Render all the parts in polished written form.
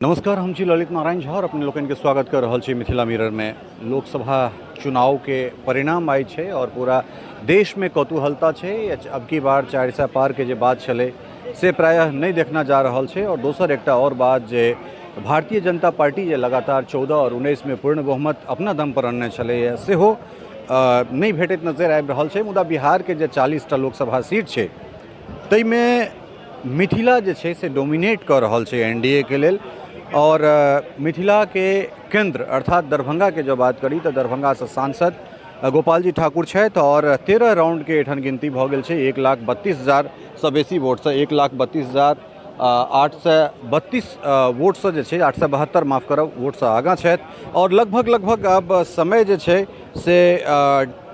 नमस्कार, हम छी ललित नारायण झा और अपने लोकनि के स्वागत कर रहल छी मिथिला मिरर में। लोकसभा चुनाव के परिणाम आइ छै और पूरा देश में कौतूहलता छै। अब की बार 400 पार के जे बात छलै से प्रायः नहि देखना जा रहल छै। और दोसर एकटा और बात जे भारतीय जनता पार्टी जे लगातार 14 और 19 में पूर्ण बहुमत अपना दम पर अनने छलैए सेहो नहि भेटैत नजर आबि रहल छै। मुदा बिहार के जे 40टा लोकसभा सीट छै ताहिमे मिथिला जे छै से डोमिनेट कऽ रहल छै एन डी ए के लेल। आओर मिथिलाके केन्द्र अर्थात दरभंगाके जँ बात करी तऽ दरभंगासँ सांसद गोपालजी ठाकुर छथि आओर 13 राउंडके एहिठाम गिनती भऽ गेल छै। 1,32,000सँ बेसी वोटसँ 1,32,832 वोटसँ जे छै 872 माफ करब वोटसँ आगाँ छथि। आओर लगभग लगभग आब समय जे छै से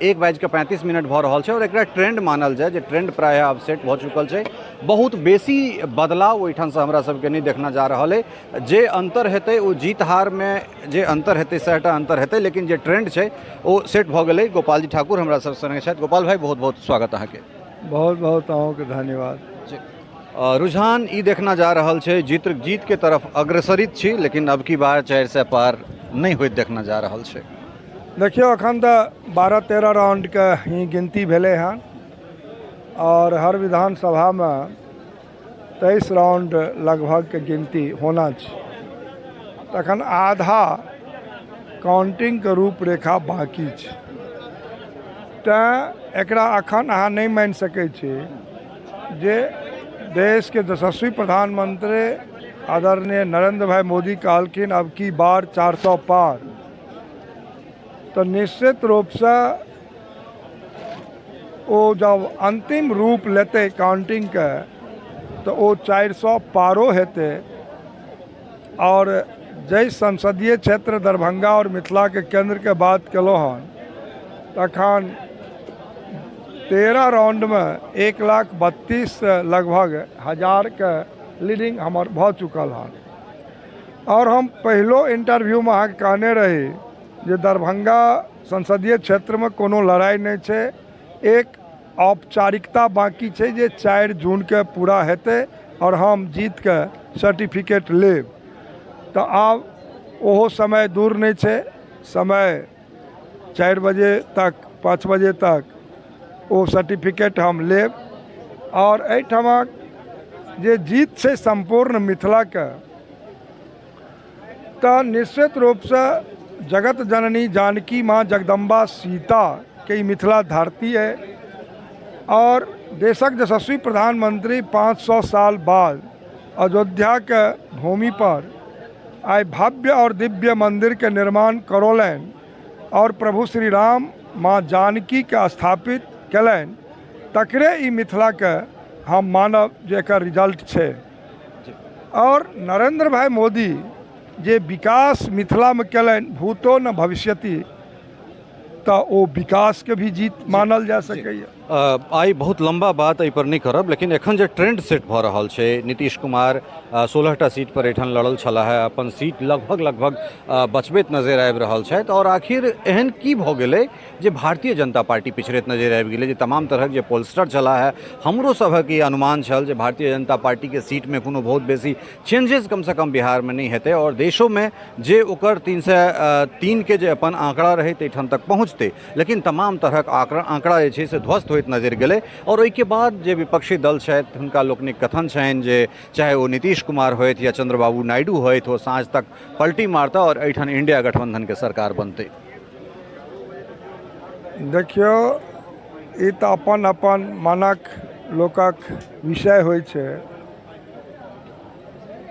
1:35 भऽ रहल छै और एकरा ट्रेंड मानल जाय जे ट्रेंड प्रायः आब सेट भऽ चुकल छै। बहुत बेसी बदलाव ओहिठामसँ हमरा सबके नहि देखना जा रहल अइ। जे अन्तर हेतै ओ जीत हारमे जे अन्तर हेतै सएहटा अन्तर हेतै, लेकिन जे ट्रेंड छै ओ सेट भऽ गेलै। गोपालजी ठाकुर हमरा सब सङ्गे छथि। गोपाल भाई, बहुत बहुत स्वागत अहाँके। बहुत बहुत अहूँके धन्यवाद। रुझान ई देखना जा रहल छै, जीतके तरफ अग्रसरित छी, लेकिन अब की बार 400 पार नहि होइत देखना जा रहल छै। देखियौ, एखन तऽ 12-13 राउंडके ही गिनती भेलै हन आओर हर विधानसभामे 23 राउंड लगभगके गिनती होना छै, तखन आधा काउंटिंगके रूपरेखा बाँकी छै। तैँ एकरा एखन अहाँ नहि मानि सकै छी जे देशके यशस्वी प्रधानमंत्री आदरणीय नरेंद्र भाई मोदी कहलखिन अब की बार 400 पार, तऽ निश्चित रूपसँ ओ जब अन्तिम रूप लेतै काउंटिंगके तऽ ओ 400 पारो हेतै। आओर जाहि संसदीय क्षेत्र दरभंगा आओर मिथिलाके केन्द्रके बात केलहुँ हन, तखन 13 राउंडमे 1,32,000 लगभग हजारके लीडिंग हमर भऽ चुकल हन। आओर हम पहिलो इंटरव्यूमे अहाँके कहने रही जे दरभंगा संसदीय क्षेत्रमे कोनो लड़ाइ नहि छै, एक औपचारिकता बाँकी छै जे 4 जूनके पूरा हेतै आओर हम जीतके सर्टिफिकेट लेब। तऽ आब ओहो समय दूर नहि छै, समय 4 बजे तक 5 बजे तक ओ सर्टिफिकेट हम लेब। आओर एहिठमक जे जीत छै सम्पूर्ण मिथिलाके, तऽ निश्चित रूपसँ जगत जननी जानकी माँ जगदम्बा सीताके ई मिथिला धरती अइ आओर देशक यशस्वी प्रधानमंत्री 500 साल बाद अयोध्याके भूमिपर आइ भव्य आओर दिव्य मन्दिरके निर्माण करौलनि आओर प्रभु श्री राम माँ जानकीके स्थापित कयलनि, तकरे ई मिथिलाके हम मानब जे एकर रिजल्ट छै। आओर नरेन्द्र भाई मोदी जे विकास मिथिलामे कयलनि भूतो न भविष्यति, तऽ ओ विकासके भी जीत मानल जा सकैए। आइ बहुत लम्बा बात एहिपर नहि करब, लेकिन एखन जे ट्रेंड सेट भऽ रहल छै, नीतीश कुमार 16टा सीट पर एहिठाम लड़ल छलाह हे, अपन सीट लगभग लगभग बचबैत नजरि आबि रहल छथि। आओर आखिर एहन की भऽ गेलै जे भारतीय जनता पार्टी पिछड़ैत नजरि आबि गेलै? जे तमाम तरहक जे पोलस्टर छलाह हे, हमरो सभक ई अनुमान छल जे भारतीय जनता पार्टीके सीटमे कोनो बहुत बेसी चेंजेस कमसँ कम बिहारमे नहि हेतै आओर देशोमे जे ओकर 303के जे अपन आंकड़ा रहै ताहिठाम तक पहुँचतै, लेकिन तमाम तरहक आंकड़ा जे छै से ध्वस्त होइत नजरि गेलै। आओर ओहिके बाद जे विपक्षी दल छथि हुनका लोकनिक कथन छनि जे चाहे ओ नीतीश कुमार होथि या चंद्रबाबू नायडू होथि, ओ साँझ तक पलटी मारता आओर एहिठाम इंडिया गठबंधनके सरकार बनतै। देखियौ, ई तऽ अपन अपन मनक लोकक विषय होइ छै।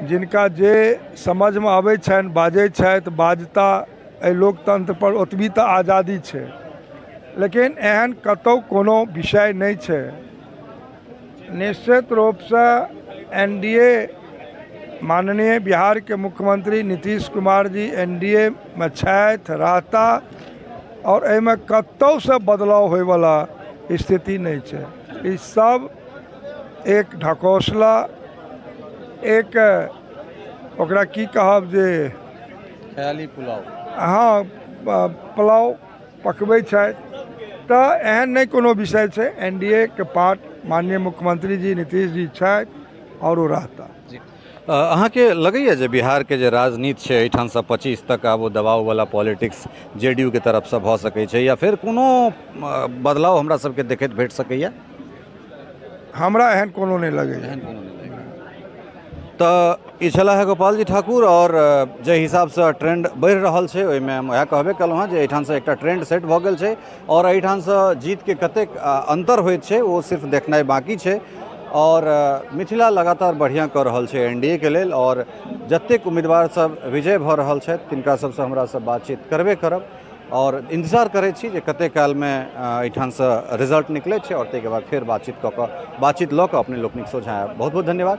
जिनका जे समझमे अबै छनि बाजै छथि, बाजता। एहि लोकतन्त्र पर ओतबी तऽ आजादी छै, लेकिन एहन कतहु कोनो विषय नहि छै। निश्चित रूपसँ एन डी ए माननीय बिहारके मुख्यमंत्री Nitish Kumar G N D A मे छथि, रहता आओर एहिमे कतहुसँ बदलाव होइवला स्थिति नहि छै। ई सब एक ढकोसला, एक ओकरा की कहब जे ख्याली पुलाव। हँ, पुलाव पकबै छथि। तऽ एहन नहि कोनो विषय छै। एन डी ए के पार्ट माननीय मुख्यमंत्री जी नीतीश जी छथि आओर ओ रहता। जी। अहाँके लगैए जे बिहारके जे राजनीति छै एहिठामसँ 25 तक आब ओ दबाववला पॉलिटिक्स जे डी यू के तरफसँ भऽ सकै छै या फेर कोनो बदलाव हमरा सबके देखैत भेट सकैए? हमरा एहन कोनो नहि लगैए। तऽ ई छलाह है गोपालजी ठाकुर। आओर जाहि हिसाबसँ ट्रेंड बढ़ि रहल छै ओहिमे हम वएह कहबे केलहुँ हँ जे एहिठामसँ एकटा ट्रेंड सेट भऽ गेल छै आओर एहिठामसँ जीतके कतेक अन्तर होइत छै ओ सिर्फ देखनाइ बाँकी छै। आओर मिथिला लगातार बढ़िआँ कऽ रहल छै एन डी ए के लेल आओर जतेक उम्मीदवार सब विजय भऽ रहल छथि तिनका सबसँ हमरा सब बातचीत करबे करब आओर इन्तजार करै छी जे कतेक कालमे एहिठामसँ रिजल्ट निकलै छै आओर ताहिके बाद फेर बातचीत कऽ कऽ बातचीत लऽ कऽ अपने लोकनिक सोझाँ आयब। बहुत बहुत धन्यवाद।